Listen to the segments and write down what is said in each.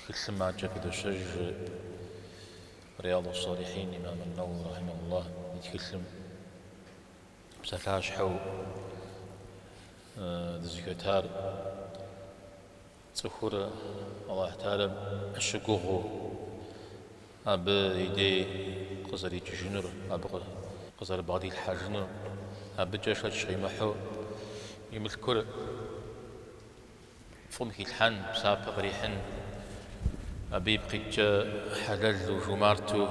Тхылъым адэкӏэ пыдощэж Рияду Салихьин имам ан-Нэуэуи рахьимэхуллах и тхылъым псалъащхьэу дызыхэтар цӏыхур Аллахь Тэхьэлам щыгугъыу абы и дей къызэрикӏыжынур, абы къызэрыбгъэдилъхьэжынур, абыкӏэ шэч къимыхьу и мылъкур фӏым хилъхьэн, псапэ кърихьын, абы ипкъ иткӏэ хьэлэлу, жумарту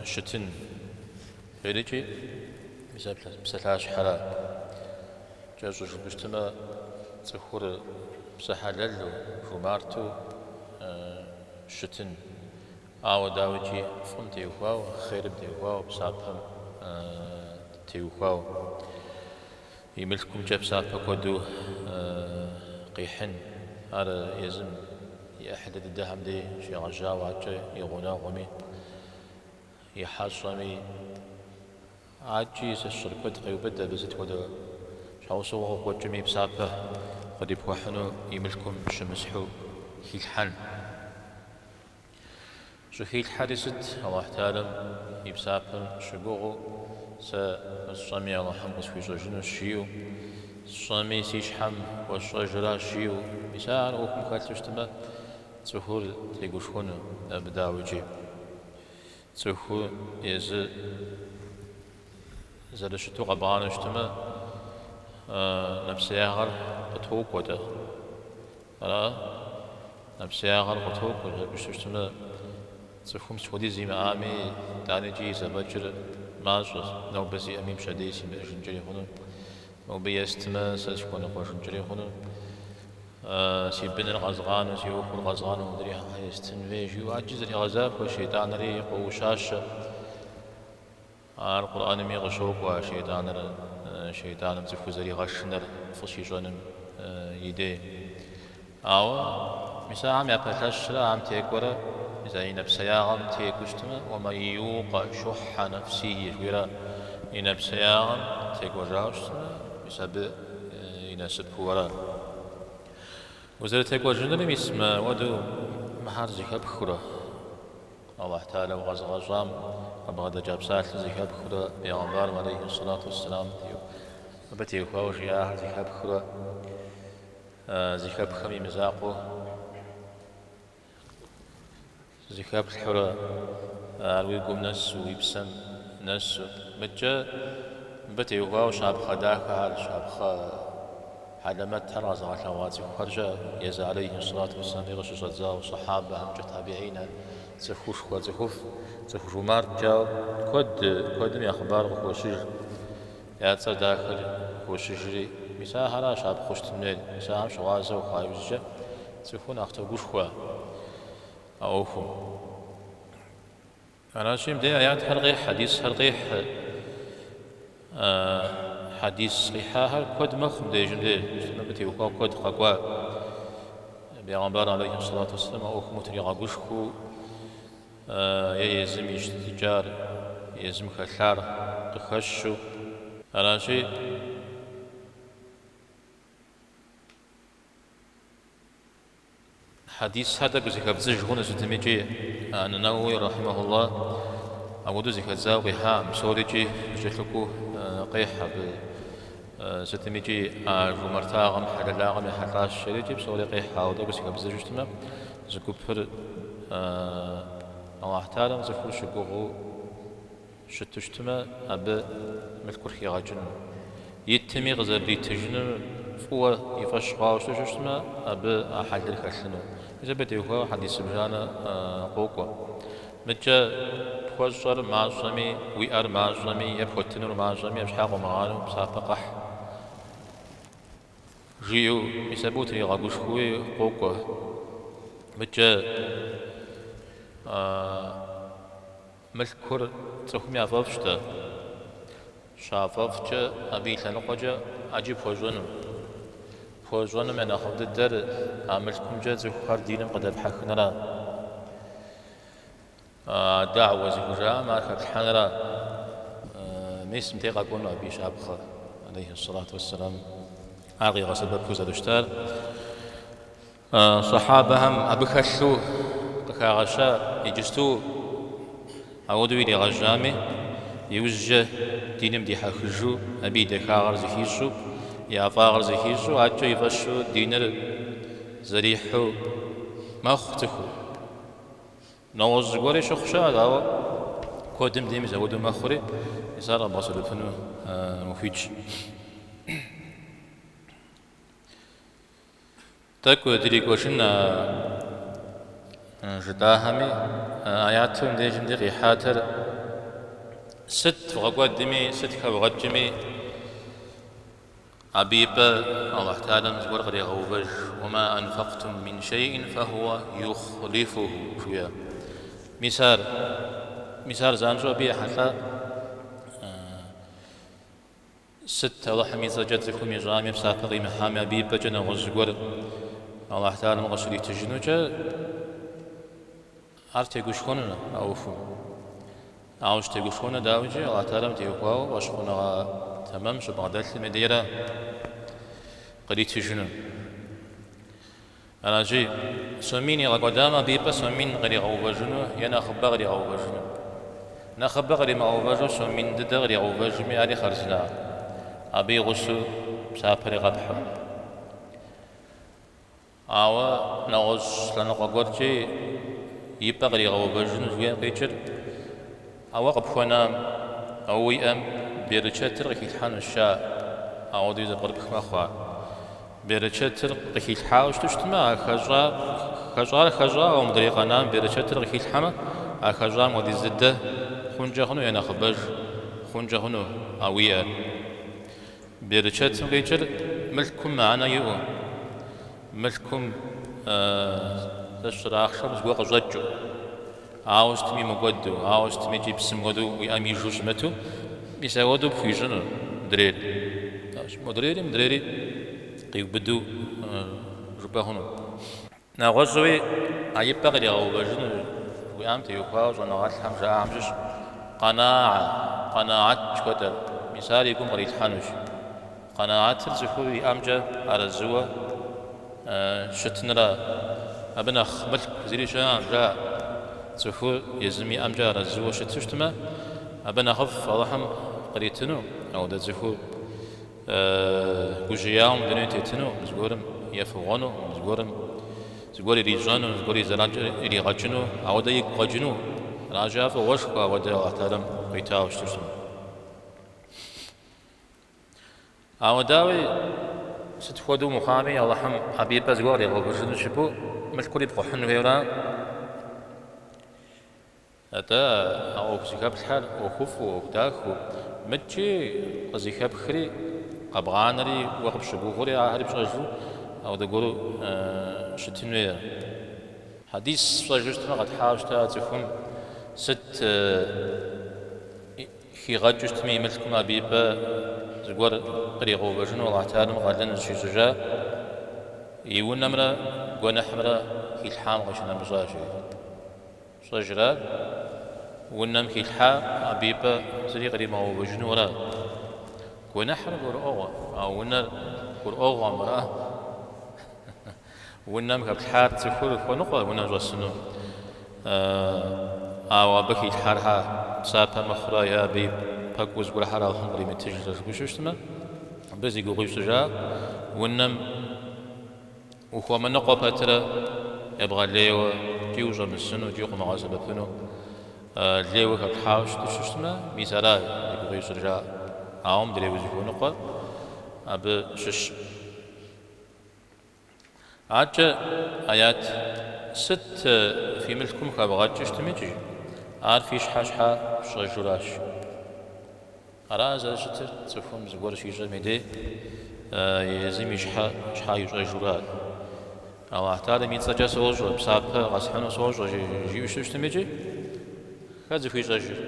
щытын жерикӏи, мис а псалъащхьэра. Кӏэщӏу жыпӏэу щытмэ, цӏыхур псэ хьэлэлу, жумарту щытын. Ауэ дауикӏи фӏым теухуауэ, хъерым теухуауэ, псапэм теухуауэ. И мылъкумкӏэ псапэ куэду къихьын, ар езым и ӏыхьлы дыдэхэм дей щегъэжьауэ адэкӏэ и гъунэгъуми, и хьэщӏэми, адэкӏи сэ сщӏэр куэд къеубыд, абы сыт хуэдэ щхьэусыгъуэ къыкъуэкӏми псапэ кърипхуэхьыну и мылъкум щымысхьу хилъхьэн. Щӏыхилъхьэри сыт, Алыхь Тэхьэлам и псапэм щыгугъыу, сэ мы сщӏэми Алыхьым къысхуищӏэжынущ жиӏэу, сщӏэми си щхьэм хуэсщӏэжыращ жиӏэу, мис ар ӏуэхум хэлъу щытмэ, цӏыхур тегушхуэну абы дауикӏи. Цӏыхур езы зэрыщыту къэбгъанэу щытмэ, нэпсеягъэр къытокӏуэ-тӏэ. Ара? Нэпсеягъэр къытокӏуэ, жыпӏэу щытмэ, цӏыхум сыт хуэдиз имыӏами, итӏанэкӏи и зэфӏэкӏыр мащӏэщ. Нобэ сиӏэми пщэдей симыӏэжынкӏэри хъуну, мобы естмэ, сэ схуэныкъуэжынкӏэри хъуну, си быныр къэзгъанэу, си ӏуэхур къэзгъанэу мыдрейхэм щхьэ естын хуей, жиӏэу ӏэджи зэрегъэзахуэ, шейтӏанри къоӏущащэ. Ар Къурӏэнми къыщокӏуэ а шейтӏаныр, шейтӏаным цӏыхур зэригъэшынэр фӏы щищӏэным и дей. Ауэ мис ахэм япэлъэщрэ ахэм текӏуэрэ, мис а и нэпсеягъэм текӏуэу щытмэ, уэмэн юкъэ шухьэ нэфсихи жыхуиӏэра, и нэпсеягъэм текӏуэжауэ щытмэ, мис абы и насыпу ара. Узэрытекӏуэжынури мис мыуэду мыхьэр зэхэпхыурэ. Алыхь Тэхьэлэ укъэзыгъэщӏам къыбгъэдэкӏа псалъэ зэхэпхыурэ, Бегъымбарым алейхи сэлату уэсселам абы теухуауэ жиӏахэр зэхэпхыурэ, зэхэпхым и мызакъуэу зэхэплъхьурэ, ар уи гум нэсу, уи псэм нэсу. Мыдкӏэ мыбы теухуауэ щапхъэ дахэхэр, щапхъэ Хьэлэмэтхэр къэзыгъэлъэгъуа цӏыхухэр щыӏэ, езы алейхи сэлату уэсселами къыщыщӏэдзауэ, сэхьабэхэмкӏэ, табиӏинхэр, цӏыхушхуэ, цӏыхуфӏ, цӏыху жумарт жаӏэу куэд, куэдым я хъыбар къыхощыж, я цӏэр дахэр къыхощыжри, мис ахэра щапхъэу щытын хуейр, мис ахэм щыгъуазэ ухъуа иужькӏэ цӏыхур нэхъ тогушхуэ а ӏуэхум. Аращи, мыбдеж аятхэр къехь, хьэдисхэр къехь. Хьэдис къихьахэр куэд мэхъу мыбдежым деж, мыбы теухуауэ куэд къэкӏуа. Бегъымбар алейхи сэлату уэсселам а ӏуэхум утригъэгушхуэу е езым и щытыкӏар, езым хэлъар къыхэщу. Аращи. Хьэдисхэр тӏэкӏу зэхэбдзыж хъуну сытым икӏи Ан-Нэуэуи рахьимэхуллах апхуэдэу зэхэдзауэ къихьакъым, псорикӏи зэкӏэлъыкӏуэу къехь абы сытым икӏи а жумартагъэм, хьэлэлагъэм ехьэлӏащ жерикӏи псори къехь, ауэ тӏэкӏу зэхэбдзыжу щытмэ, зы гупыр Аллахь Тэхьэлам цӏыхур щыгугъыу Щыту щытмэ, абы мылъкур хигъэкӏыну. Итми къызэрыритыжынур фӏыуэ и фӏэщ хъуауэ щыту щытмэ, абы а хьэлыр хэлъыну. Мис абы теухуауэ хьэдис зыбжанэ къокӏуэ. Мыдкӏэ пхуэщӏэр мащӏэми, уи ӏэр мащӏэми е пхуэтынур мащӏэми, абы щхьа къомыгъанэу псапэ къэхь. Жиӏэу, мис абы утригъэгушхуэуи къокӏуэ. Мыдкӏэ Мылъкур цӏыхум яфӏэфӏщ-тӏэ. Щафӏэфӏкӏэ, абы и лъэныкъуэкӏэ ӏэджи пхуэщӏэну. Пхуэщӏэнум я нэхъыфӏ дыдэр а мылъкумкӏэ цӏыхухэр диным къыдэпхьэхыныра. А дэгьуэ зыхужаӏэм ар хэплъхьэныра. Мис мыбдей къэкӏуэну абы и щапхъэ, алейхи сэлату уэсселам, ар къигъэсэбэпу зэрыщытар. Сэхьабэхэм абы хэлъу къыхагъэща иджысту ауэдэу иригъэжьами, иужькӏэ диным дихьэхыжу, абы и дахагъэр зыхищӏэу, и ӏэфӏагъыр зыхищӏэу, адэкӏэ и фӏэщу диныр зэрихьэу мэхъу цӏыхур. Нэгъуэщӏ зыгуэри щыхъу щыӏэщ, ауэ куэдым дей мис апхуэдэу мэхъури, мис ар къэбгъэсэбэпыну ухуитщ. Тӏэкӏу дригуэшын а жытӏахэми, аятым мыбдежым дей къихьатэр сыт вгъэкӏуэдми, сыт хэвгъэкӏми, абы и пӏэ Алыхь Тэхьэлам зыгуэр кърегъэувэж, Уама анфэкътум мин шейӏин фэхуэ юхълифуху жиӏэ. Мис ар, мис ар занщӏэу абы ехьэлӏа. Сыт Алыхьым и цӏэкӏэ цӏыхум ищӏами, псапэ къимыхьами, абы и пӏэкӏэ нэгъуэщӏ зыгуэр Алыхь Тэхьэлам къыщритыжынукӏэ, ар тегушхуэну а ӏуэхум. Ауэ щытегушхуэну, дауикӏи, Алыхь Тэхьэлам теухуауэ фӏэщхъуныгъэ тэмэм щыбгъэдэлъым и дейра къритыжыну. Аращи, сом мин игъэкӏуэдамэ, абы и пӏэ сом мин къригъэувэжыну е нэхъыбэ къригъэувэжыну. Нэхъыбэ къримыгъэувэжу сом мин дыдэ къригъэувэжми, ари хъарзынэ, абы и гъусэу псапэри къэпхьу. Ауэ нэгъуэщӏ лъэныкъуэ гуэркӏи и пӏэ къригъэувэжыну жыхуиӏэм къикӏыр, а уэ къыпхуэнам, а уэ уиӏэм берычэтыр къыхилъхьэнущ, жаӏэ, ауэдэуи зэпкърыпх мэхъу ар. Берычэтыр къыхилъхьауэ щыту щытмэ, а хэщӏа, хэщӏар хэщӏа, ауэ мыдрей къэнам берычэтыр къыхилъхьэмэ, а хэщӏам хуэдиз дыдэ хъункӏэ хъуну е нэхъыбэж хъункӏэ хъуну а уиӏэр. Берычэтым къикӏыр мылъкум мыхьэнэ иӏэу, мылъкум сэ сщӏэрэ ахъшэм зыгуэр къыщӏэкӏыу, ауэ сытми мыкӏуэду, ауэ сытми икӏи псым хуэдэу уи ӏэм ижу щымыту, мис апхуэдэу пхуищӏыну мыдрейр. Модрейри мыдрейри къиубыду жыпӏэ хъуну. Нэгъуэщӏуи а и пӏэ къригъэувэжыну жыхуиӏам теухуауэ щӏэныгъэлӏхэм жаӏахэм щыщ къэнагьэ, къэнагьэт жыхуэтӏэр, мис ар и гум кърилъхьэнущ. Къэнагьэтыр цӏыхур иӏэмкӏэ арэзыуэ щытынра? Абы нэхъ мылъку зыри щыӏэкъым, жаӏэ. Цӏыхур езым иӏэмкӏэ арэзыуэ щыту щытмэ, абы нэхъыфӏ Алыхьым къритыну, ауэдэ цӏыхур гужьеяуэ мы дунейм тетыну, зыгуэрым ефыгъуэну, зыгуэрым зыгуэр ирищӏэну, зыгуэр и зэранкӏэ иригъэкӏыну, ауэдэ игу къэкӏыну. Аращи, ар фӏыгъуэшхуэ ауэдэ Алыхь Тэхьэлам къуитауэ щыту щытмэ. Ауэ дауи, сыт хуэдэу мыхъуами, Алыхьым абы и пӏэ зыгуэр къригъэувэжыну жыпӏэу мылъкур ипкъухьын хуейуэра? Атӏэ, а ӏуэху зыхэплъхьэр ӏуэхуфӏу, ӏуэху дахэу, мыткӏи къызыхэпхри, къэбгъанэри, уэ къыпщыгугъури, ахэри пщӏэжу, ауэдэ гуэру щытын хуейр. Хьэдис фщӏэжу щытмэ, къэтхьауэ щыта цӏыхум сыт хигъэкӏыу щытми, и мылъкум абы и пӏэ зыгуэр къригъэувэжыну Алыхь Тэхьэлам къалэн зыщищӏыжа и унэмрэ гуэныхьымрэ хилъхьам къищынэмыщӏа жери. Пщӏэжрэ, унэм хилъхьа абы и пӏэ зыри къримыгъэувэжыну ара? Гуэныхьыр гурыӏуэгъуэ, а унэр гурыӏуэгъуэм ара? Унэм хэплъхьар цӏыхур хуэныкъуэ унэм щӏэсыну, ауэ абы хилъхьар хьэ псапэ мыхъурэ е абы и пэкӏуэу зыгуэрхэр Алыхьым къримытыжрэ жыпӏэу щытмэ, абы зи гугъу ищӏыжа унэм Ухуэмыныкъуэ пэтрэ ебгъэлейуэ икӏи ущӏэмысыну, икӏи къыумыгъэсэбэпыну лейуэ хэплъхьауэ щыту щытмэ, мис ара зи гугъу ищӏыр жаӏэ. Ауэ мыдрей узыхуэныкъуэр абы щыщ. Адэкӏэ аят, сыт фи мылъкум хэвгъэкӏыу щытмикӏ, ар фи щхьэ щхьа фщӏэжуращ. Ара зэрыщытыр, цӏыхум зыгуэр щищӏэм и дей езым и щхьэ щхьа ищӏэжурат. Аллахь Тэхьэлам и цӏэкӏэ сощӏэ, псапэ къэсхьыну сощӏэ, жиӏэу щыту щытмикӏи, хэт зыхуищӏэжыр?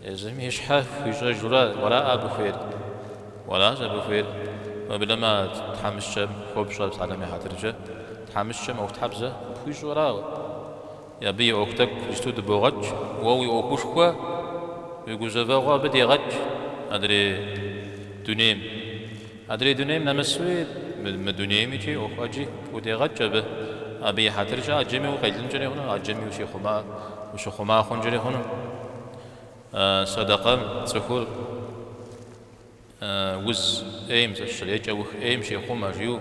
Езым и щхьэ хуищӏэжурат, уэраӏэ абы хуейр? Уэращ абы хуейр. Уеблэмэ тхьэмыщкӏэм хуэпщӏэр псалъэм и хьэтыркӏэ, тхьэмыщкӏэм ӏуэхутхьэбзэ къыпхуищӏу арауэ. Абы и ӏуэху тӏэкӏу иджысту дыбогъэкӏ, уэ уи ӏуэхушхуэ, уи гузэвэгъуэ абы дегъэкӏ адрей дунейм. Адрей дунейм нэмысуи. мы дунейм икӏи ӏуэху ӏэджи удегъэкӏ абы. Абы и хьэтыркӏэ ӏэджэми укъелынкӏэри хъуну, ӏэджэми ущихъума, ущыхъума хъункӏэри хъуну. Сэдэкъэм цӏыхур уз ӏейм е кӏэух ӏейм щехъумэ, жиӏэу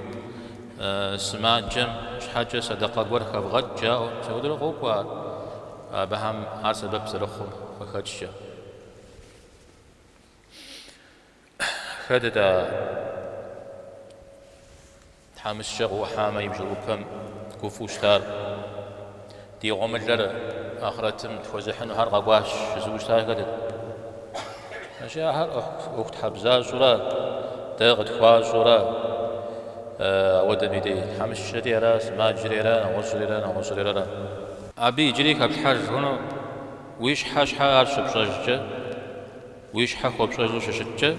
сымаджэм щхьэкӏэ сэдэкъэ гуэр хэвгъэкӏ жаӏэу, мис апхуэдэурэ къокӏуэ ар, абыхэм ар сэбэп зэрыхъум къыхэкӏкӏэ. Хэтыт а тхьэмыщкӏэ къыӏухьамэ и бжэӏупэм гуфӏэу щытар? Ди гъуэмылэр ахърэтым тхуэзыхьынухэр къэкӏуащ жызыӏэу щытар хэтыт? Аращи, ахэр ӏуэхутхьэбзащӏэурэ, дэ къытхуащӏэурэ, ауэдэм и дей тхьэмыщкӏэри ара, сымаджэри ара, нэгъуэщӏри ара, нэгъуэщӏри ара. Абы иджыри хэплъхьэж хъуну уи щхьэ щхьэ ар щыпщӏэжкӏэ, Уи щхьэ хуэпщӏэжу щыщыткӏэ,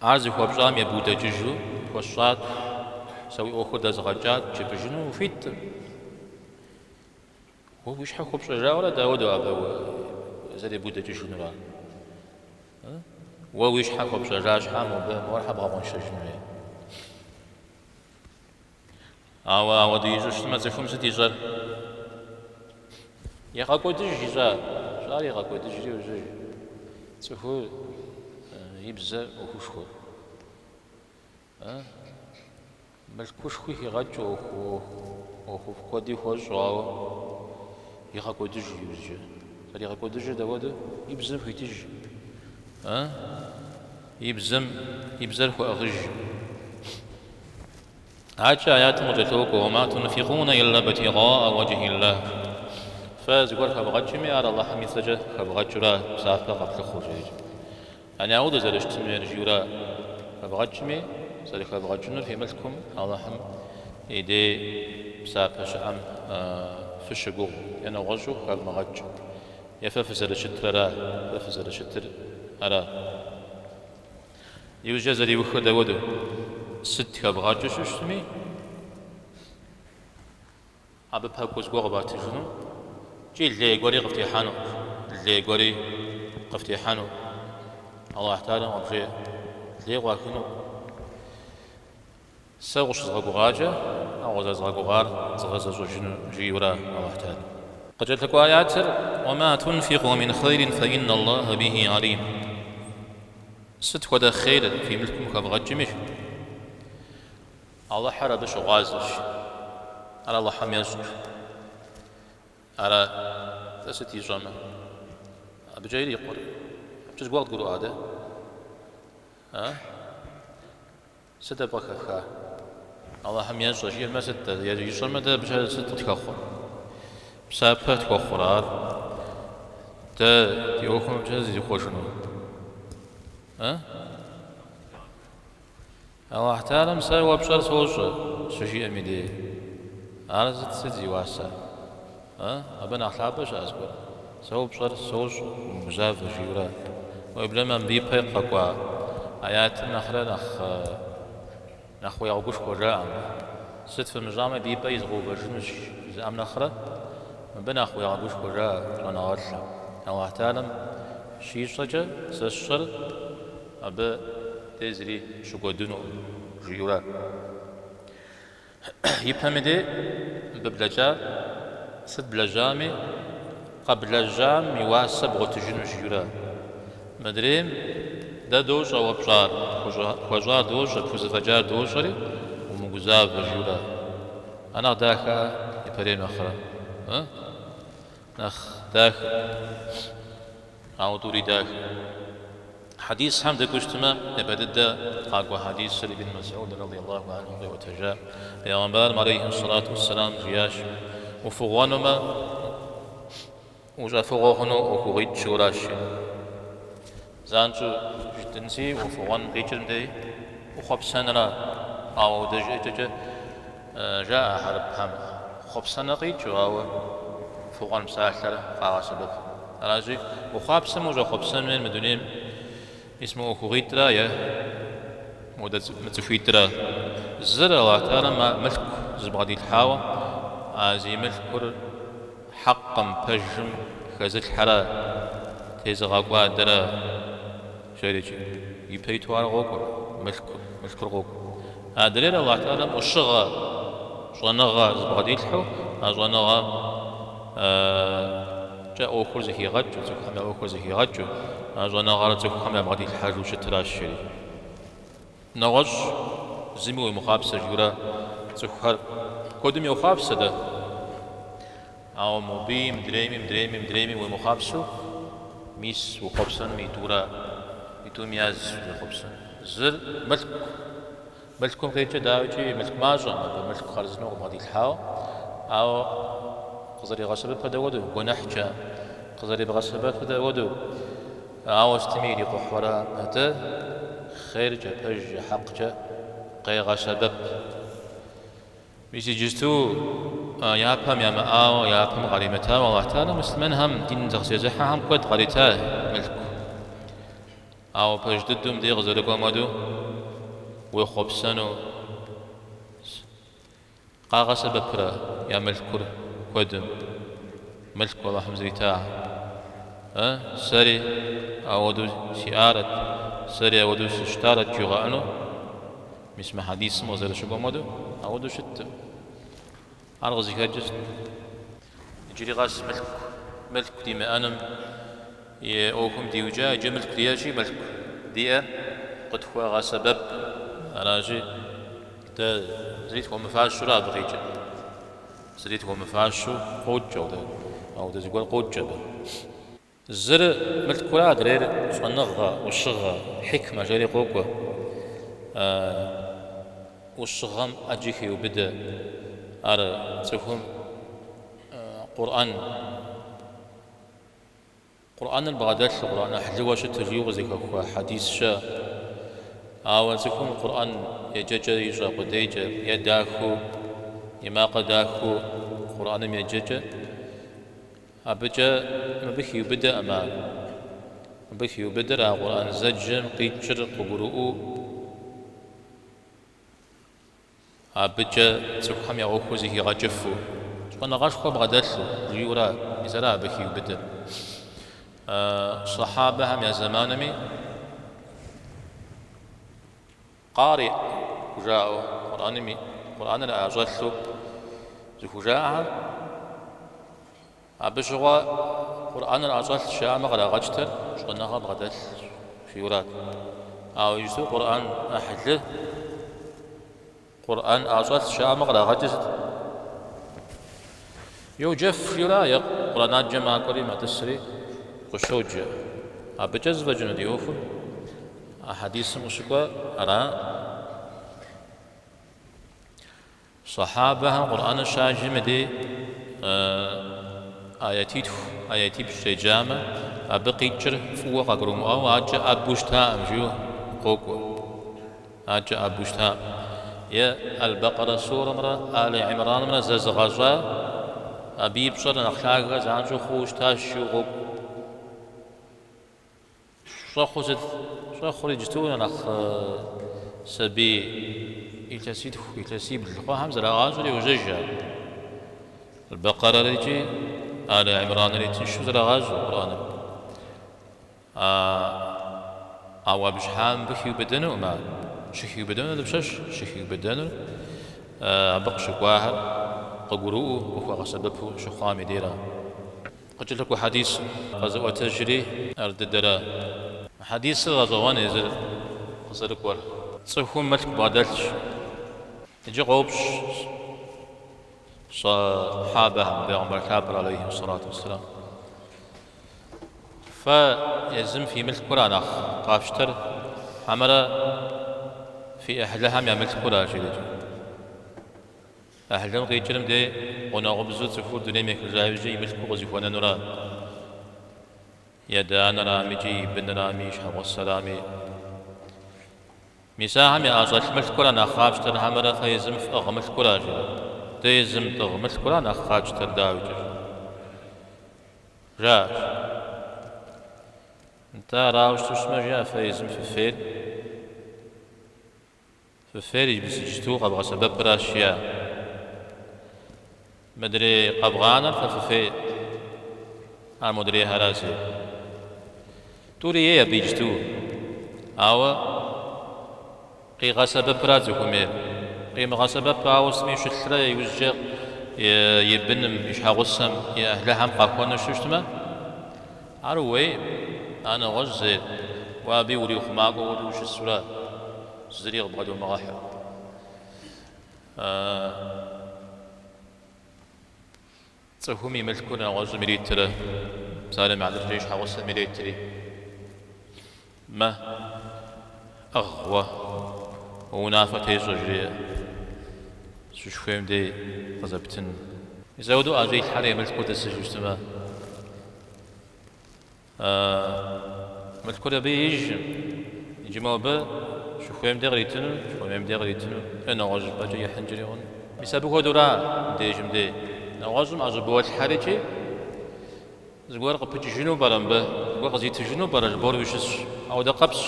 ар зыхуэпщӏам ебудэкӏыжу пхуэсщӏат, сэ уи ӏуэхур дэзгъэкӏат жыпӏэжыну ухуиткъым. Уэ уи щхьэ хуэпщӏэжауэрэ дауэдэу абы зэребудэкӏыжынур ар? Уэ уи щхьэ хуэпщӏэжа щхьэ мобы мор щхьэ бгъэкъуэншэжын хуей? Ауэ ауэдэу ищӏу щытмэ, цӏыхум сыт ищӏэр? Егъэкӏуэдыж ищӏар. Ищӏар егъэкӏуэдыжри йожьэж. Цӏыхур и бзэр ӏуэхушхуэ. Мылъкушхуи хигъэкӏыу, ӏуэхуфӏ куэди хуэщӏу, ауэ егъэкӏуэдыж иужькӏэ. Зэригъэкӏуэдыжыр дауэдэу? И бзэм хуитыж. И бзэм, и бзэр хуэӏыгъыж. Адэкӏэ аятым къыкӏэлъокӏуэ, Уама тунфикъуна илла бтигъаа уэджхьиллах. Фэ зыгуэр хэвгъэкӏми, ар Алыхьым и цӏэкӏэ хэвгъэкӏыура, псапэ къэфлъыхъуэу, жеӏэкӏэ. Яни ауэдэу зэрыщытын хуейр жиӏэура, хэвгъэкӏми, зэрыхэвгъэкӏынур фи мылъкум Алыхьым и дей псапэ щыӏэм фыщыгугъу е нэгъуэщӏу хэвмыгъэкӏ. Е фэ фызэрыщытыр ара, фэ фызэрыщытыр ара. Иужькӏэ зэриухыр дауэдэу? Сыт хэвгъэкӏыу щыщытми, абы пэкӏуэу зыгуэр къыватыжыну икӏи лей гуэри къыфтехьэну, лей гуэри къыфтехьэну. Аллахь Тэхьэлам къыбжеӏэ, лей къуахыну. Сэ укъыщызгъэгугъакӏэ, а укъызэрызгъэгугъар згъэзэщӏэжыну, жиӏэурэ Алыхь Тэхьэлам. Къыкӏэлъыкӏуэ аятыр, Уама тунфикъу мин хъейрин фэ инна Аллахэ бихи алим. Сыт хуэдэ хъейр фи мылъкум хэвгъэкӏми, Алыхьыр абы щыгъуазэщ, ар Алыхьым ещӏэ. Ара, дэ сыт ищӏэмэ? Абыкӏэ ирикъур. Абыкӏэ зыгуэр къыдгурыӏуа дэ? А? Сыт абы къыхэфха? Алыхьым ещӏэ, жиӏэмэ сыт дэ? Ищӏэмэ дэ абыкӏэ сыт къытхэхъуэр? Псапэ тхуэхъурэ ар? Дэ ди ӏуэхум абыкӏэ зихъуэжыну? А? Алыхь Тэхьэлам сэ уэ пщӏэр сощӏэ, щыжиӏэм и дей. Ар сыт сыт зи уасэр? А? Абы нэхъ лъапӏэ щыӏэ зыгуэр? Сэ уэ пщӏэр сощӏэ, умыгузавэ, жиӏэурэ. Уеблэмэ мыбы ипэ къэкӏуа аятым нэхърэ нэхъ нэхъ уегъэгушхуэ жаӏэ мыбы. Сыт фымыщӏами, абы и пӏэ изгъэувэжынущ жызыӏэм нэхърэ мыбы нэхъ уегъэгушхуэ жаӏэ щӏэныгъэлӏхэм. Алыхь Тэхьэлам щищӏэкӏэ сэ сщӏэр абы дей зыри щыкӏуэдынукъым, жиӏэурэ. Ипэм и дей мыбы блэкӏар сыт блэжьами, къэблэжьам и уасэ бгъуэтыжынущ, жиӏэурэ. Мыдрейм дэ дощӏэ уэ пщӏар, пхуэщӏар дощӏэ, пхузэфӏэкӏар дощӏэри, умыгузавэ, жиӏэурэ. Ар нэхъ дахэ ипэрейм нэхърэ? Нэхъ дахэ. Ауэ тӏури дахэ. Хьэдисхэм дэкӏуэу щытмэ, япэ дыдэ къакӏуэ хьэдисыр Ибн Мэсӏуд радиаллаху анху къиӏуэтэжа. Пэйгъэмбарым алейхи сэлату уэсселам жиӏащ, Уфыгъуэнумэ, ущӏэфыгъуэ хъуну ӏуэхугъуитӏ жиӏэуращ. Занщӏэу жытӏэнси, уфыгъуэн къикӏыр мыдей ухъуэпсэнра, ауэ ауэдэ жыӏэкӏэкӏэ жаӏэ хьэрыпхэм. Хъуэпсэнэ къикӏыу, ауэ фыгъуэн псалъэр къагъэсэбэп. Аращи, ухъуапсэмэ ущӏэхъуэпсэн хуейр мы дунейм мис мы ӏуэхугъуитӏра е модэ мы цӏыхуитӏра. Зыр Аллахь Тэхьэлам мылъку зыбгъэдилъхьауэ, а зи мылъкур хьэкъым, пэжым хэзылъхьэрэ тезыгъэкӏуадэрэ жерикӏи. Ипэ иту ар къокӏуэ, мылъкур, мылъкур къокӏуэ. Адрейр Аллахь Тэхьэлам ӏущыгъэ, щӏэныгъэ зыбгъэдилъхьэу, а щӏэныгъэм кӏэ ӏуэхур зэхигъэкӏыу, цӏыхухэм я ӏуэхур зэхигъэкӏыу, а щӏэныгъэр цӏыхухэм ябгъэдилъхьэжу щытращ, жери. Нэгъуэщӏ зыми уемыхъуапсэ жиӏэурэ цӏыхухэр куэдым йохъуапсэ дэ. Ауэ мобыи, мыдрейми, мыдрейми, мыдрейми уемыхъуапсэу, мис ухъуэпсэным и тӏура, и тӏум яз узэхъуэпсэн. Зыр мылъку. Мылъкум къикӏыр дауикӏи мылъку мащӏэкъым, абы мылъку хъарзынэу къыбгъэдилъхьауэ, ауэ къызэригъэсэбэпыр дауэдэу, гуэныхькӏэ къызэрибгъэсэбэпыр дауэдэу, ауэ сытми ирикъухьуэрэ, атӏэ хъеркӏэ, пэжкӏэ, хьэкъкӏэ къегъэсэбэп. Мис иджысту япэм ямыӏауэ, япэм къаримытауэ Аллахь Тэхьэлам муслъымэнхэм, дин зезыхьэхэм куэд къарита мылъку. Ауэ пэж дыдэу мыбдеж къызэрыкӏуэм хуэдэу уехъуэпсэну къагъэсэбэпрэ я мылъкур куэдым, мылъку Аллахьым зритахэм. Сэри ауэдэу сиӏарэт, сэри ауэдэу сыщытарэт жигъэӏэну, мис мы хьэдисым къызэрыщыкӏуэм хуэдэу, ауэдэу щыткъым. Ар къызыхэкӏыр сыт? Иджыри къэс мылъку, мылъку димыӏэным и ӏуэхум диукӏа, иджы мылъку диӏэщи, мылъку диӏэр къытхуэгъэсэбэп. Аращи, дэ зыри тхуэмыфащэура абы къикӏыр? Зыри тхуэмыфащэу къокӏ ауэдэ, ауэдэ зыгуэр къокӏ абы. Зыр мылъкура, адрейр щӏэныгъэ, ӏущыгъэ, хьикмэ жери къокӏуэ. ӏущыгъэм ӏэджи хеубыдэ. Ар цӏыхум Къурӏэн, Къурӏэныр бгъэдэлъу, Къурӏэн ӏыхьлыуэ щыту жиӏэу къызыхэхуа хьэдис щыӏэ. Ауэ цӏыхум Къурӏэн еджэкӏэ ищӏэ къудейкӏэ е дахэу, и макъыр дахэу Къурӏэным еджэкӏэ, Абыкӏэ мыбы хиубыдэкъым ар. Мыбы хиубыдэр а Къурӏэн зэджэм къикӏыр къыгурыӏуэу абыкӏэ цӏыхухэм я ӏуэхур зэхигъэкӏыфу, щӏэныгъэшхуэ бгъэдэлъу жиӏэура, мис ара абы хиубыдэр. Сэхьабэхэм я зэманми Къари хужаӏэу, Къурӏэным Къурӏэныр ӏэщӏэлъу зыхужаӏэхэр, абы щыгъуэ Къурӏэныр ӏэщӏэлъ жаӏэмэ кърагъэкӏтэр щӏэныгъэ бгъэдэлъ жиӏэурат. Ауэ иджысту Къурӏэн ӏыхьлы, Къурӏэн ӏэщӏэлъ жаӏэмэ кърагъэкӏыр сыт? Йоджэф жиӏэура, е Къурӏэнаджэ макӏуэри мэтӏысри къыщоджэ. Абыкӏэ зэфӏэкӏыну ди ӏуэхур? А хьэдисым къыщыкӏуэ ара? Сэхьабэхэм Къурӏэныр щаджым и дей аятитху, аятипщӏ еджамэ, абы къикӏыр фӏыуэ къагурымыӏуауэ адэкӏэ ӏэбэу щытаӏым жиӏэу къокӏуэ. Адэкӏэ ӏэбэу щытаӏым. Е Аль-Бакъэрэ сурэмрэ Али Имранымрэ зэзыгъэщӏа, абы и пщӏэр нэхъ лъагэ занщӏэу хъууэ щытащ жиӏэу къокӏуэ. Щӏэхъур сыт? Щӏэхъур иджыту нэхъ сабий илъэситху, илъэсибл хъуахэм зэрагъащӏэри йожьэж ар. Аль-Бакъэрэри икӏи Али Имранри тыншу зэрагъащӏэ Къурӏэныр. Ауэ абы щхьа мыбы хиубыдэнукъым ар. Щыхиубыдэнур дапщэщ? Щыхиубыдэнур абы къыщыкӏуахэр къыгурыӏуэу, къыхуэгъэсэбэпу щыхъуам и дейра. Къыкӏэлъыкӏуэ хьэдис къэзыӏуэтэжри ар дыдэра. Хьэдисыр гъэщӏэгъуэн езыр къызэрыкӏуэр. Цӏыхум мылъку бгъэдэлъщ. Иджы къоупщӏ сэхьабэхэм, бегъымбар лъапӏэр алейхи сэлату уэсселам. Фэ езым фи мылъкура нэхъ къафщтэр, хьэмэрэ фи ӏыхьлыхэм я мылъкура? жиӏэкӏэ. Ӏыхьлым къикӏыр мыбдей гъунэгъубзэу цӏыхур дунейм ехыжа иужькӏэ и мылъкуу къызыхуэнэнура? И адэ-анэрами икӏи и бынырами, и щхьэгъусэрами. Мис ахэм яӏэщӏэлъ мылъкура нэхъ къафщтэр, хьэмэрэ фэ езым фӏыгъ мылъкура, жиӏэ. Дэ езым тӏыгъ мылъкура нэхъ къатщтэр, дауикӏ. Жаӏэщ. Нтӏэ, арауэ щыту щытмэ, жиӏэ, фэ езым фыфейр. Фыфейр иджыпсту къэвгъэсэбэпыращ, жиӏэ. Мыдрей къэвгъанэр фэ фыфей, ар модрейхэращ зейр. Тӏури ей абы иджыту, ауэ. Къигъэсэбэпра цӏыхум ейр? Къимыгъэсэбэп ауэ сытми щылърэ иужькӏэ и быным, и щхьэгъусэм, и ӏыхьлыхэм къахуэнэу щытмэ, ар ууейкъым, ар нэгъуэщӏ зейр. Уэ абы урихъумакӏуэ хуэдэу ущысура, зыри къыбгъэдомыгъэхьэу. Цӏыхум и мылъкур нэгъуэщӏым иритрэ, псалъэм и хьэтыркӏэ и щхьэгъусэм иретри, мэ, ӏыгъ уэ, уэ унафэ тещӏэ жреӏэ, сыщыхуейм дей къызэптын. Мис апхуэдэу ӏэщӏилъхьэрэ и мылъкур тӏысыжу щытмэ, Мылъкур абы еижкъым. Иджы мобы щыхуейм де къритыну, щыхуэмейм де къритыну, е нэгъуэщӏыпӏэкӏэ ихьынкӏэри хъуну. Мис абы хуэдэура мыбдежым дей. Нэгъуэщӏым ӏэщӏыболъхьэрикӏи, зыгуэр къыпыкӏыжыну пӏэрэ мыбы, зыгуэр къызитыжыну пӏэрэ жыбори ущысщ. Ауэдэ къэпсщ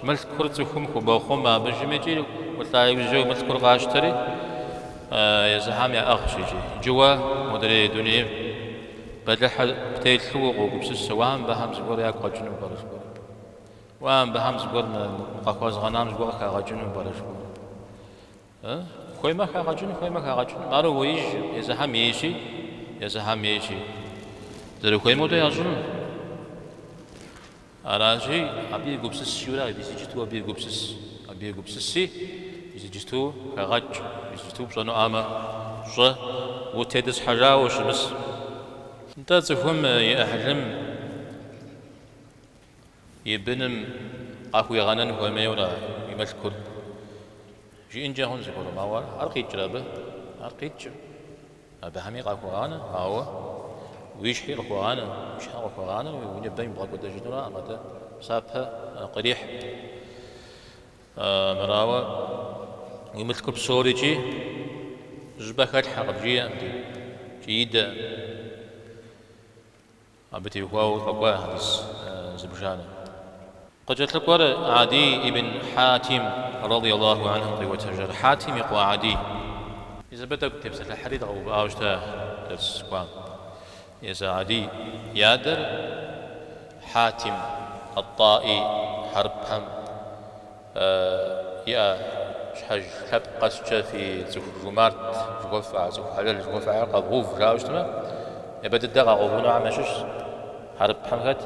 мылъкур цӏыхум хубохъумэ абы жым икӏи улӏа иужькӏэ уи мылъкур къащтэри, езыхьэм яӏыгъщ икӏи. Иджы уэ модрей дунейм Бэлыхьыр птелъу укъогупсысэ, уа мыбыхэм зыгуэр ягу къэкӏыну пӏэрэ жыпӏэу. Уа мыбыхэм зыгуэр мы къахуэзгъэнам зыгуэр къыхагъэкӏыну пӏэрэ жыпӏэу. Хуеймэ хагъэкӏын, хуеймэ хагъэкӏын. Ар ууеижкъым, езыхьэм ейщи, езыхьэм ейщи. Зэрыхуейм хуэдэу ящӏыну. Аращи, абы егупсыс жиӏэурэ, мис иджыту абы егупсыс, абы егупсыси, мис иджыту хэгъэкӏ, мис иджыту пщӏэнуӏамэ, щӏэ, утетӏысхьэжауэ ущымыс. Нтӏэ, цӏыхум и ӏыхьлым, и быным къахуигъэнэн хуэмейуэрэ и мылъкур жиӏэнкӏэ хъун зыгуэрым, ауэ ар къикӏрэ абы? Ар къикӏым. Абыхэми къахуэгъанэ, ауэ уи щхьи къыхуэгъанэ, уи щхьэ къыхуэгъанэ, уи ныбэм ибгъэкӏуэдэжынураӏым, атӏэ псапэ кърихь. Мырауэ, уи мылъкур псорикӏи щӏыпӏэ хэлъхьэ къыбжиӏэм ди, икӏи идэӏым. Абы теухуауэ къэкӏуа хьэдис зыбжанэ. Къыкӏэлъыкӏуэр Адий ибн Хьатим радий Аллаху анхум къиӏуэтэжар. Хьатим и къуэ Адий. Мис абы тӏэкӏу тепсэлъыхьри дгъэувыӏауэ щыта дэрс кӏуам. Езы Адий и адэр Хьатим ат-Таӏи хьэрыпхэм иӏэ щхьэж лъэпкъ къэскӏэ фи цӏыху жумарт жыхуэфӏэ, цӏыху хьэлэл жыхуэфӏэхэр къэвгъэув жаӏэу щытмэ, япэ дыдэ къагъэувынухэм ящыщщ хьэрыпхэм хэт?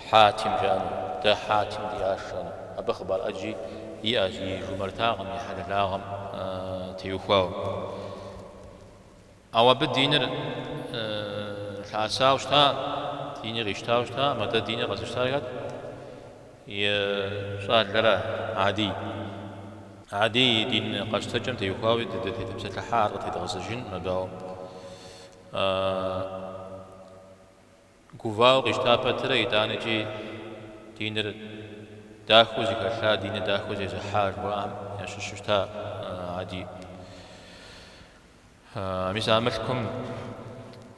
Хьатим жаӏэну, дэ Хьатим диӏащ жаӏэну. Абы хъыбар ӏэджи иӏэщ и жумартагъым, и хьэлэлагъым теухуауэ. Ауэ абы диныр лъэӏэсауэ щыта, диныр къищтауэ щытакъым, атӏэ диныр къэзыщтар хэт? И щӏалэра, Адий. Адий и дин къэщтэкӏэм теухуауи дытепсэлъыхьа, ар къытедгъэзэжынкъым абы, ауэ гувауэ къищта пэтрэ итӏанэкӏи диныр дахэу зыхэлъа, диныр дахэу зезыхьа жыхуаӏэм ящыщу щыта Адий. Мис а мылъкум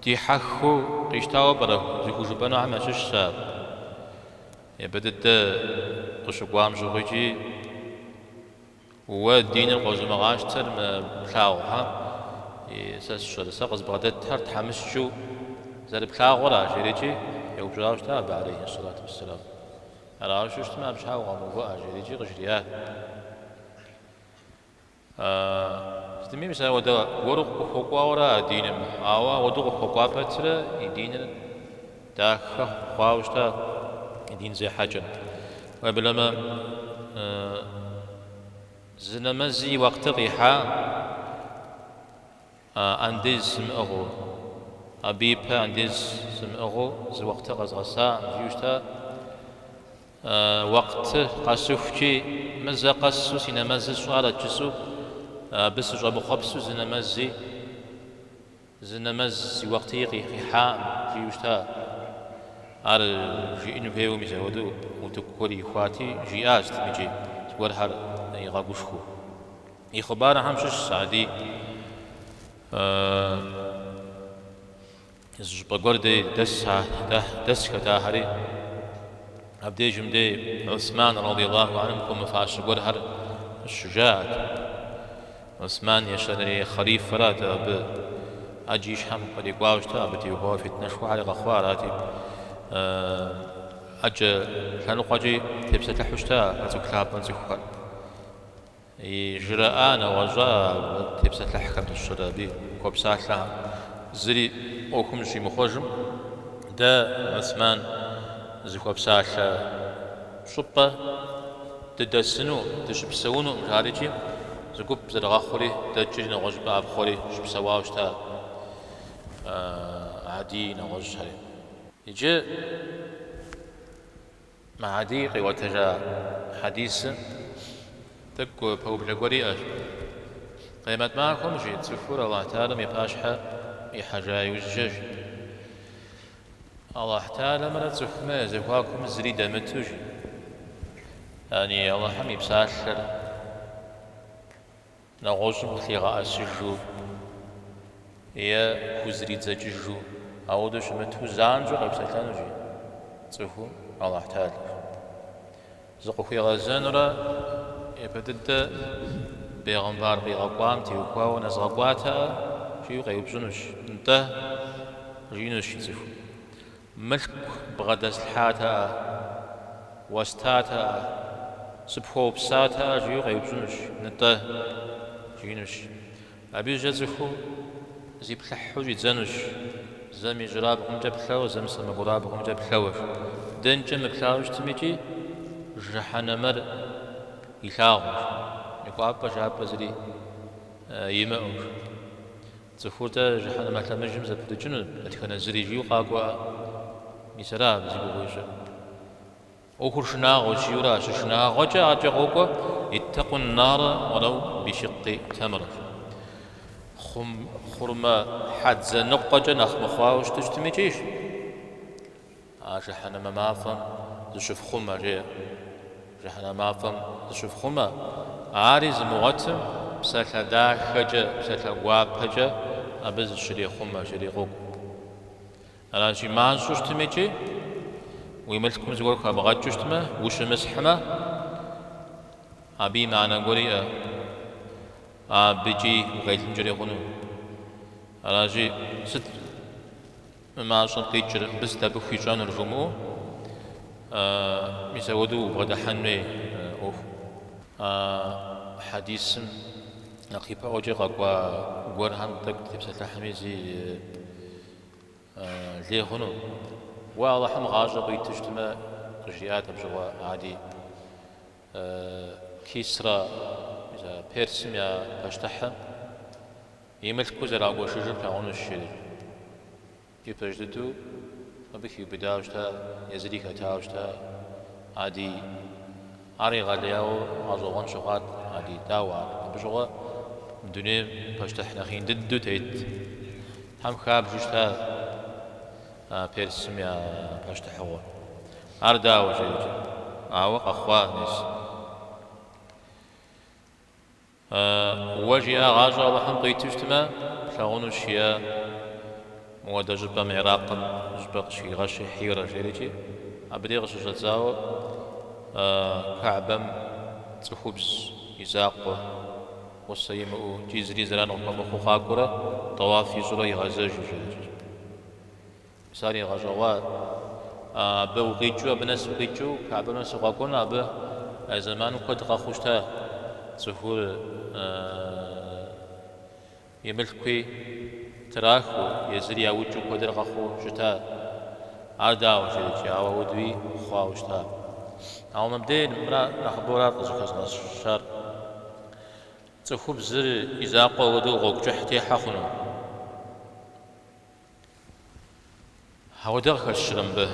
дихьэхыу къищтауэ пӏэрэ зыхужыпӏэнухэм ящыщщ ар. Япэ дыдэ къыщыкӏуам щыгъуи икӏи уэ диныр къозымыгъащтэр мы плъагъухэм, сэ сщӏэрэ, сэ къызбгъэдэтхэр тхьэмыщкӏэу зэрыплъагъура, жери икӏи еупщӏауэ щыта абы, алейхи сэлату уэсселам. Арауэ щытмэ, абы щхьа укъэмыувыӏэ, жери икӏи къыжриӏат. Сытми, мис ауэдэ гуэру къыхуэкӏуауэра а диным, ауэ ауэдэу къыхуэкӏуа пэтрэ и диныр дахэ хъуауэ щыта и дин зехьэкӏэр. Уеблэмэ, зы нэмэзи и уэхътыр къихьа андез сымыӏыгъыу, абы ипэ андез сымыӏыгъыу зы уэхътыр къэзгъэсакъым, жиӏэу щыта. Уэхъты къэсыхукӏи, мы зэ къэсу си нэмэзыр сщӏарэт жысӏэу, абы сыщӏэмыхъуэпсу зы нэмэзи, зы нэмэз си уэхътыи къихьакъым, жиӏэу щыта. Ар жиӏэн хуейуэ мис апхуэдэу утыку гуэр ихуати, жиӏащ икӏи зыгуэрхэр игъэгушхуэу. И хъыбархэм щыщщ Адий. Зы щӏыпӏэ гуэр дей дэсхэт ахэри. Абдежым дей Усман радиаллаху анхум хуэмыфащэ гуэрхэр щыжаӏэт. Усман ещанэрей хъалифэрат абы ӏэджи и щхьэм кърикӏуауэ щыта, абы теухуауэ фитнэшхуэхэри къэхъуа арати. ӏэджэ лъэныкъуэкӏи тепсэлъыхьу щыта а цӏыху лъапӏэм цӏыхухэр. И жраӏа нэгъуэщӏа абы тепсэлъыхьхэм дыщэрэ абы хуэпсалъэхэм зыри ӏуэхум зыщимыхъуэжым, дэ Уэсман зыхуэпсалъэ щӏыпӏэ дыдэсыну, дыщыпсэунукъым, жарикӏи зы гуп зэрыгъэхъури, дэкӏри нэгъуэщӏыпӏэ ӏэпхъуэри щыпсэуауэ щыта Адий нэгъуэщӏхэри. Иджы Мы Адий къиӏуэтэжа хьэдисым тӏэкӏу пэублэ гуэр иӏэщ. Къемэт махуэм, жи, цӏыхур Алыхь Тэхьэлам и пащхьэ ихьэжа иужькӏэ, жи. Алыхь Тэхьэламрэ цӏыхумрэ я зэхуакум зыри дэмыту, жи. Яни Алыхьым и псалъэр Нэгъуэщӏым къылъигъэӏэсыжу е хузридзэкӏыжу, ауэдэу щымыту занщӏэу къепсэлъэнущ цӏыхум Алыхь Тэхьэлэр. Зыкъыхуигъэзэнурэ япэ дыдэ бегъымбар къигъэкӏуам теухуауэ нэзгъэкӏуатэӏэ жиӏэу къеупщӏынущ. Нтӏэ, жиӏэнущ цӏыхум. Мылъку бгъэдэслъхьатэӏэ, уэстатэӏэ, сыпхуэупсатэӏэ, жиӏэу къеупщӏынущ, нтӏэ, жиӏэнущ. Абы иужькӏэ цӏыхум зиплъыхьу щӏидзэнущ, зэм ижьырабгъумкӏэ плъэуэ, зэм сэмэгурабгъумкӏэ плъэуэ. Дэнкӏэ мыплъауэ щытмикӏи, жыхьэнэмэр илъагъущ, и кӏуапӏэ жапӏэ зыри имыӏэу. Цӏыхур-тӏэ жыхьэнэмэ лъэмыжым зэпрыкӏыну, дэтхэнэ зыри жиӏэу къакӏуэӏэ, мис ара абы зи гугъу ищӏыр. ӏуэхур шынагъуэщ жиӏэура, щышынагъуэкӏэ адэкӏэ къокӏуэ, Иттэкъу ннарэ уэлэу бишикъи тэмрэ. Хъурмэ хьэдзэ ныкъуэкӏэ нэхъ мыхъуауэ щыту щытмикӏи, А жыхьэнэмэ мафӏэм зыщыфхъумэ, жеӏэ. Жыхьэнэмэ мафӏэм зыщыфхъумэ, ари зымыгъуэтым псалъэ дахэкӏэ, псалъэ гуапэкӏэ абы зыщрехъумэ, жери къокӏуэ. Аращи, мащӏэу щытмикӏи, уи мылъкум зыгуэр хэбгъэкӏыу щытмэ, ущымысхьмэ, абы и мыхьэнэ гуэр иӏэ, абыкӏи укъелынкӏэри хъуну. Аращи, сыт? Мы мащӏэм къикӏыр, мыбы сыт абы хуищӏэнур жумыӏэу, мис ауэдэу убгъэдыхьэн хуей ӏуэху. А хьэдисым нэхъ ипэӏуэкӏэ къэкӏуа гуэрхэм тӏэкӏу тепсэлъыхьми зи лей хъуну. Уэ Алыхьым гъащӏэ къуиту щытмэ, къыжриӏат абы щыгъуэ Адий. Кисра, мис а Персым я пащтыхьым И мылъкур зэрагуэшыжыр плъагъунущ, жери. Икӏи пэж дыдэу абы хиубыдауэ щыта, езыри хэтауэ щыта Адий. Ар егъэлеяуэ гъэщӏэгъуэн щыхъуат Адий. Дауэ ар? Абы щыгъуэ мы дунейм пащтыхь нэхъ ин дыдэу тетхэм хабжэу щыта а Персым я пащтыхьыгъуэр. Ар дауэ, жерикӏи. Ауэ къэхъуа, мис. Уэ жиӏа гъащӏэ Алыхьым къуиту щытмэ, плъагъунущ, жиӏа мыуэдэ щӏыпӏэм Иракым щӏыпӏэ къыщыхигъэщи Хьирэ жерикӏи, абы дей къыщыщӏэдзауэ Кэгьбэм цӏыхубз и закъуэ гъусэ имыӏэу икӏи зыри зэран къыхуэмыхъуу къакӏуэрэ тӏэуаф ищӏурэ игъэзэжу жерикӏи. Мис ар игъэщӏэгъуа. Абы укъикӏыу, абы нэс укъикӏыу, Кэгьбэм нэс укъэкӏуэну, абы а зэманым куэд къэхъуу щыта. Цӏыхур и мылъкуи трахыу, езыри яукӏыу куэдрэ къэхъуу щыта. Ар дауэ жерикӏи, ауэ ауэдуи хъуауэ щыта. Ауэ мыбдей мыра нэхъыбэу ара къызыхэзгъэщар. Цӏыхубзыр и закъуэ ауэдэу гъуэгу кӏыхь техьэ хъуну? Ауэдэ къыхэщрэ мыбы?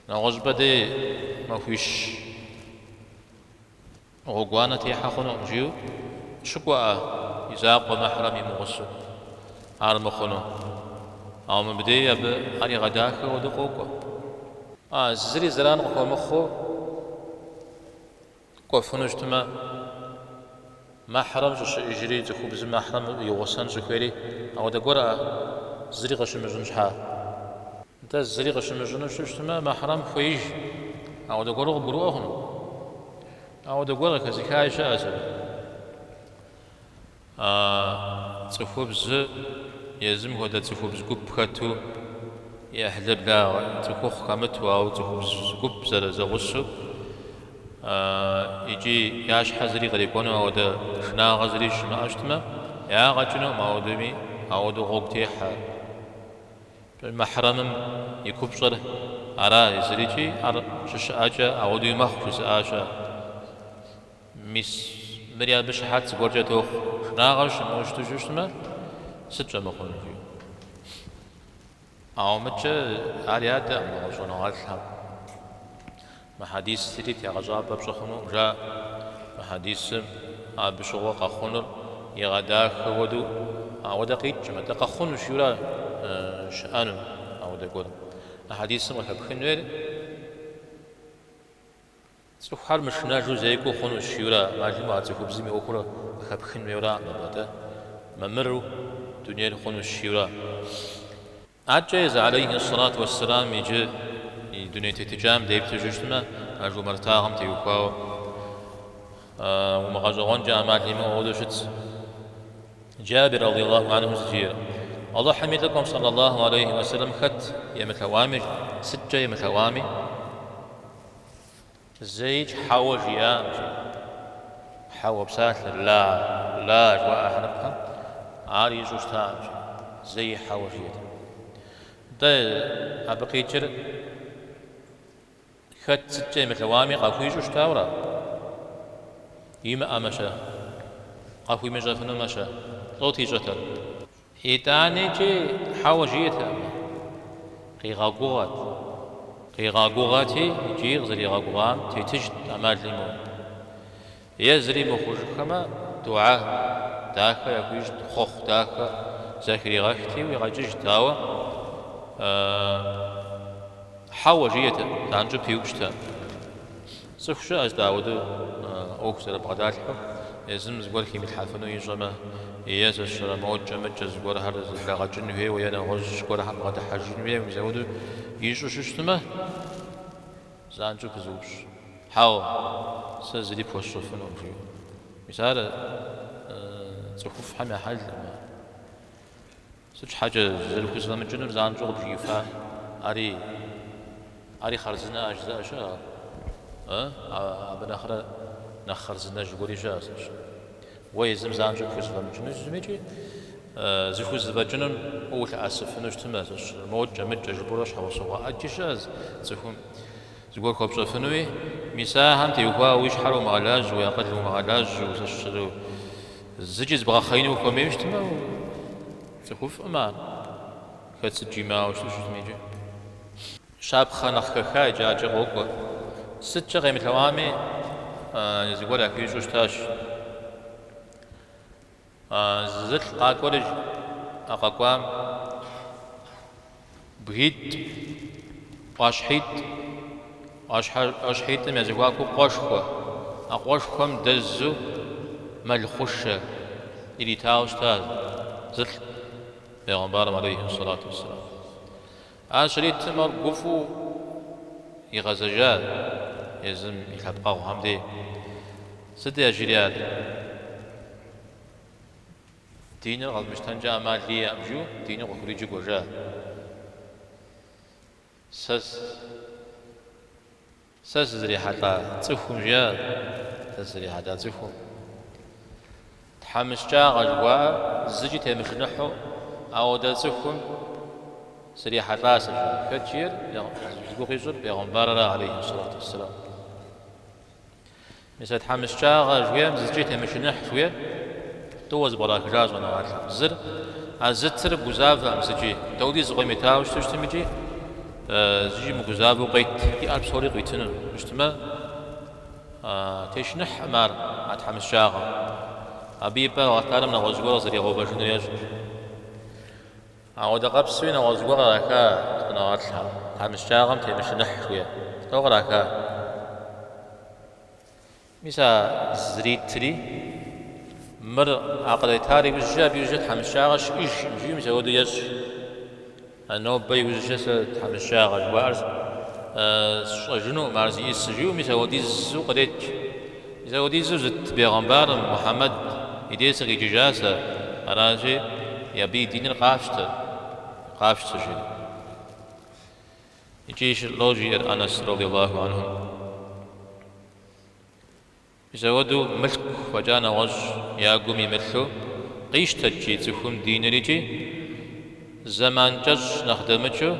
Нэгъуэщӏыпӏэ дей махуищ гъуэгуанэ техьэ хъунукъым жиӏэу щыкӏуэӏэ и закъуэ мэхьрэм имыгъусэу. Ар мыхъуну. Ауэ мыбдей абы ар игъэдахэ хуэдэу къокӏуэ. А зыри зэран къыхуэмыхъуу Кӏуэфыну щытмэ, мэхьрэм щӏыщыӏэжри, цӏыхубзым мэхьрэм и гъусэн щӏыхуейри, ауэдэ гуэрӏэ, зыри къыщымыщӏын щхьа. Нтӏэ, зыри къыщымыщӏыну щытмэ, мэхьрэм хуеиж, ауэдэ гуэру къыбгурыӏуэ хъуну? Ауэдэ гуэр къыхэзыхаи щыӏэщ абы. А цӏыхубзыр езым хуэдэ цӏыхубз гуп хэту, и ӏыхьлы благъэ цӏыхухъу хэмыту, ауэ цӏыхубз гуп зэрызэгъусэу Икӏи я щхьэ зыри кърикӏуэну ауэдэ шынагъэ зыри щымыӏэу щытмэ, ягъэ кӏынукъым ауэдэми, ауэдэу гъуэгу техьэ. Мэхьрэмым и купщӏэр ара езыр икӏи ар щыщыӏэкӏэ ауэдэуи мэхъу жызыӏа щыӏэ. Мис мыри абы щыхьэт зыгуэркӏэ тохъу. Шынагъэ щымыӏэу щыту щытмэ, сыт щӏэмыхъунур жи. Ауэ мыкӏэ ар ядэкъым нэгъуэщӏ щӏэныгъэлӏхэм. Мы хьэдисри тегъэщӏапӏэ пщӏы хъунукъым, жаӏэ. Мы хьэдисым абы щыгъуэ къэхъунур игъэдахэ хуэдэу ауэдэ къикӏкъым, атӏэ къэхъунущ жиӏэурэ щыӏэну ауэдэ гуэр. А хьэдисым къыхэпхын хуейр цӏыхухэр мышынэжу зекӏуэу хъунущ жиӏэурэ ӏэмал имыӏэу а цӏыхубзым и ӏуэхур къыхэпхын хуейуэраӏым абы, атӏэ мамыру дунейр хъунущ жиӏэурэ. Адэкӏэ езы алейхи сэлату уэсселам иджы и дуней тетыкӏам деплъу щытмэ, а жумартагъым теухуауэ умыгъэщӏэгъуэнкӏэ ӏэмал имыӏэу ауэдэу щытщ. Джабир радиаллаху анху сыт жиӏэр? Алыхьым и лӏыкӏуэм сэллаллаху алейхи уэсэлэм хэт емылъэӏуами, сыткӏэ емылъэӏуами, Зэикӏ хьэуэ жиӏакъым, жи. Хьэуэ псалъэр, ла, ла жыхуаӏэ хьэрыпхэм ар ищӏу щытакъым, жи. Зэи хьэуэ жиӏэтэкъым. Нтӏэ, абы къикӏыр хэт сыткӏэ емылъэӏуами къахуищӏу щытауэра? Имыӏэмэ-щэ? Къахуимыщӏэфынумэ-щэ? Лӏот ищӏэтэр? Итӏаникӏи хьэуэ жиӏэтэкъым, къигъэгугъэт. Къигъэгугъэти, икӏи къызэригъэгугъам тетыжт ӏэмал имыӏэу. Е зыри мыхъужыххэмэ, дугьэ дахэ яхуищӏт, хъуэхъу дахэ зэхригъэхти, ӏуигъэкӏыжт, ауэ хьэуэ жиӏэтэкъым, занщӏэу пиупщӏтэкъым. Цӏыху щыӏэщ дэ ауэдэу ӏуэху зэрыбгъэдалъхьэу, езым зыгуэр химылъхьэфыну ищӏэмэ, е зэщэрэ мокӏэ-мыкӏэ зыгуэрхэр зэблэгъэкӏын хуейуэ, е нэгъуэщӏ гуэрхэм бгъэдыхьэжын хуейуэ, мис ауэдэу ищӏу щыщытмэ, занщӏэу пызоупщӏ. Хьэуэ, сэ зыри пхуэсщӏэфынукъым, жиӏэу. Мис ар цӏыхуфӏхэм я хьэлкъым. Сыт щхьэкӏэ зэрыхузэфӏэмыкӏынур занщӏэу къыбжиӏэфа? Ари, ари хъарзынэӏэ жызыӏэ щыӏэ? Абы нэхърэ нэхъ хъарзынэж гуэри щыӏэ сэ. Уэ езым занщӏэу пхузэфӏэмыкӏыну щытмэ икӏи зыхузэфӏэкӏынум уэ улъэӏэсыфыну щытмэ, мокӏэ, мыкӏэ жыпӏэурэ щхьэусыгъуэ ӏэджи щыӏэ цӏыхум зыгуэр хуэпщӏэфынуи, мис ахэм теухуауэ уи щхьэр умыгъэлажьэу, уи акъыл умыгъэлажьэу, зэщыру Зыкӏи зыбгъэхъеину ухуэмейуэ щытмэ, цӏыхуфӏкъым ар, хэт сыт жимыӏауэ щыту щытми икӏи. Щапхъэ нэхъ хэха иджы адэкӏэ къокӏуэ. Сыткӏэ къемылъэӏуами, зыгуэр яхуищӏу щытащ. Зылӏ къакӏуэри, а къэкӏуам Бгитӏ, ӏуащхьитӏ, ӏуащхьитӏым я зэхуакуу къуэшхуэ, а къуэшхуэм дэзу мэл хъушэ иритауэ щыта зылӏ, бегъымбарым алейхи сэлату уэсселам. Ар щритым ар гуфӏэу игъэзэжа езым и лъэпкъэгъухэм дей. Сыт яжриӏат? Диныр къэзмыщтэнкӏэ ӏэмал иӏэкъым, жиӏэу диным къыхуриджэу кӏуэжа. Сэ сэ сызрихьэлӏа цӏыхум, жиӏа, сэ сызрихьэлӏа цӏыхум. Тхьэмыщкӏагъэ жыхуаӏэр зыкӏи темышыныхьу ауэдэ цӏыхум срихьэлӏа сэ, жиӏа. Хэт жиӏэр? Зи гугъу ищӏыр бегъымбарра, алейхи сэлату уэсселам. Мис а тхьэмыщкӏагъэ жыхуиӏэм зыкӏи темышыныхь жыхуиӏэр тӏууэ зэпкърахыжа щӏэныгъэлӏхэм. Зыр, а зытыр гузавэкъым зыкӏи, дауэдиз къыуимытауэ щыту щытым икӏи зыкӏи мыгузавэу къует, иӏэр псори къуитыну щытмэ, тешыныхькъым ар а тхьэмыщкӏагъэм. Абы и пӏэ Алыхьталэм нэгъуэщӏ зыгуэр къызэригъэувэжынур ещӏэ. Ауэдэ къэпсуи нэгъуэщӏ зыгуэр къраха щӏэныгъэлӏхэм, тхьэмыщкӏагъэм темышыныхь жыхуиӏэр. Лӏо къраха? Мис а зритри, мыр а къритар иужькӏэ, абы иужькӏэ тхьэмыщкӏагъэ щыӏэжкъым жиӏэу мис ауэдэу ещӏ. А нобэ иужькӏэ сэ тхьэмыщкӏагъэ жыхуаӏэр сщӏэжынукъым, ар зиӏысыр жиӏэу мис ауэдизу кърет. Мис ауэдизу зыт бегъымбарым Мухьэмэд и дей сыкъикӏыжа сэ, аращи, абы и диныр къафщтэ, къафщтэ жери. Икӏи лӏо жиӏэр Анэс радиаллаху анхум. Мис ауэдэу мылъку фӏэкӏа нэгъуэщӏ я гум имылъу къищтэт жи цӏыхум диныр икӏи зэман кӏэщӏ нэхъ дэмыкӏыу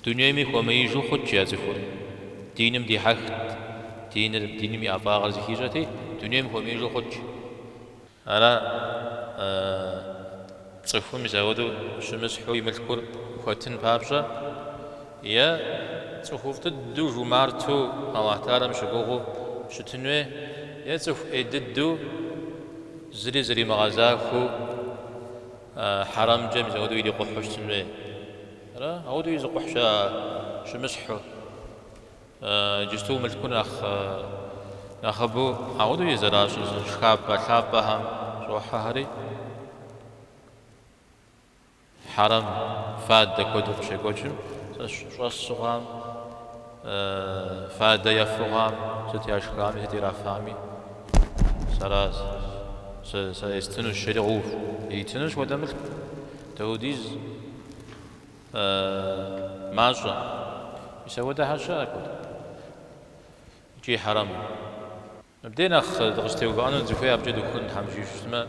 дунейми хуэмеижу хъут жи а цӏыхур. Диным дихьэхт, диныр, диным и ӏэфӏагъыр зыхищӏэти, дунейм хуэмеижу хъут жи. Ара цӏыхум мис ауэдэу щымысхьу и мылъкур хуэтын папщӏэ е цӏыхуфӏ дыдэу жумарту Аллахь Тэхьэлам щыгугъыу щытын хуей, е цӏыху ӏей дыдэу зыри зэримыгъэзахуэу хьэрэмкӏэ мис ауэдэу ирикъухьу щытын хуей. Ара ауэдэу изыкъухь щыӏэ щымысхьу. Иджысту мылъкур нэхъ нэхъыбэу ауэдэу зэращӏыр шхапӏэ лъапӏэхэм щӏохьэхэри, хьэрэм фадэ куэду къыщекӏуэкӏым, щӏэсу хъуам, фадэ ефу хъуам, сыт яшхами, сыт ирафами, сэра сэ естынущ, жери къоув. Иритынущ хуэдэ мылъку, дауэдиз. Мащӏэ. Мис ауэдэхэр щыӏэ куэд. Икӏи хьэрэм. Мыбдей нэхъ дыкъыщытеувыӏэну дызыхуей абыкӏэ духын Тхьэм жиӏэу щытмэ,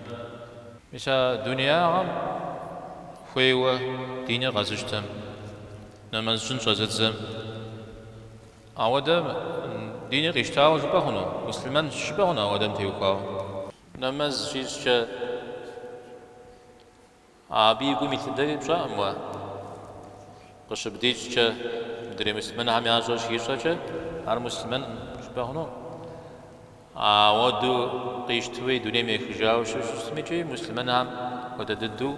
мис а дунеягъэм хуейуэ диныр къэзыщтэм, нэмэз щӏын щӏэзыдзэм, ауэдэм диныр къищтауэ жыпӏэ хъуну, муслъымэнщ жыпӏэ хъуну ауэдэм теухуауэ? Нэмэз щищӏкӏэ Абы и гум илъ дыдэри пщӏэкъым уэ. Къыщыбдищӏкӏэ, мыдрей муслъымэнхэм ящӏэр щищӏэкӏэ, ар муслъымэнкъым жыпӏэ хъуну. Ауэдэу къищтэуи дунейм ехыжауэ щытми икӏи муслъымэнхэм хуэдэ дыдэу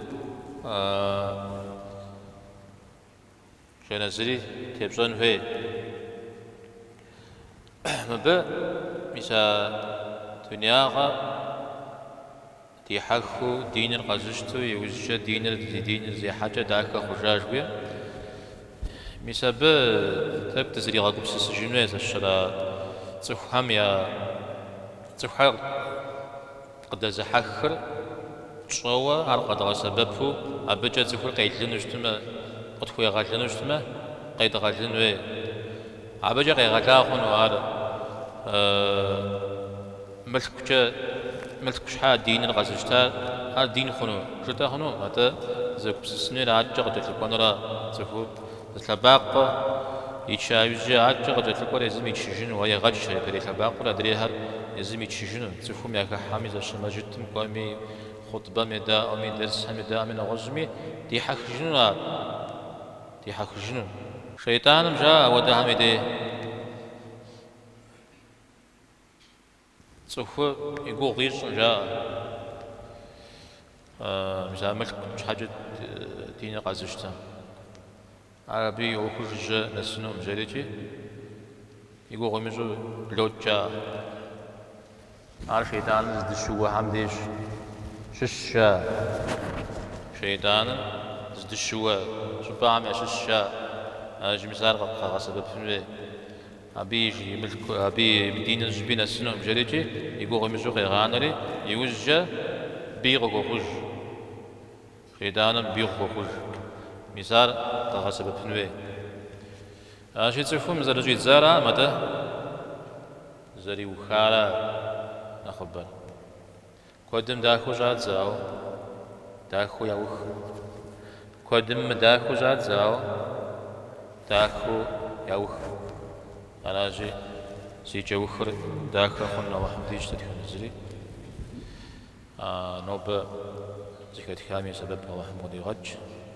Жэназыри тепщӏэн хуей. Мыбы мис а дунеягъэ дихьэхыу диныр къэзыщтэу, иужькӏэ диныр зи диныр зехьэкӏэ дахэ хъужа жыхуиӏэм. Мис абы тӏэкӏу дызригъэгупсысыжын хуей зэщыра цӏыхухэм я цӏыхухэр къыдэзыхьэхыр тщӏэуэ ар къэдгъэсэбэпу абыкӏэ цӏыхур къелыну щытмэ, къытхуегъэлыну щытмэ, къедгъэлын хуей. Абыкӏэ къегъэла хъуну ар мылъкукӏэ, мылъку щхьа диныр къэзыщтар, ар дин хъуну жытӏэ хъуну, атӏэ зэгупсысын хуейр адэкӏэ къыкӏэлъыкӏуэнура цӏыхур зы лъэбакъуэ ича иужькӏэ адэкӏэ къыкӏэлъыкӏуэр езым ичыжыну, уэ егъэч япэрей лъэбакъуэр адрейхэр езым ичыжыну, цӏыхум яхыхьэми, зэщэ мэжджытым кӏуэми, хъутӏбэм едаӏуэми, дерсхэм едаӏуэми, нэгъуэщӏми, дихьэхыжыну ар, дихьэхыжыну. Шейтӏаным жаӏэ ауэдэхэм и дей. Цӏыху и гугъу ищӏым жаӏэ. Мис а мылъку щхьэкӏэ диныр къэзыщтэм. Ар абы и ӏуэхур жыжьэ нэсынукъым жерикӏи, и гугъу имыщӏу блокӏ жаӏэ. Ар шейтӏаныр здыщыуэхэм деж щыщщ жаӏэ. Шейтӏаныр здыщыуэ щӏыпӏэхэм ящыщщ жаӏэ. Аращи, мис ар къэгъэсэбэпын хуей. Абы и мылъку, абы и диныр зыщӏыпӏи нэсынукъым жерикӏи, и гугъу имыщӏу къегъанэри, иужькӏэ бий къыхуохъуж. Шейтӏаным бий къыхуохъуж. Мис ар къэгъэсэбэпын хуей. Аращи, цӏыхум зэрыщӏидзараӏым, атӏэ зэриухара нэхъыбэр. Куэдым дахэу щӏадзэ, ауэ дахэу яух. Куэдым мыдахэу щӏадзэ, ауэ дахэу яух. Аращи, зи кӏэухыр дахэ хъун Алыхьым дищӏ дэтхэнэ зыри. Нобэ зэхэтхам и сэбэп Алыхьым къыдигъэкӏ.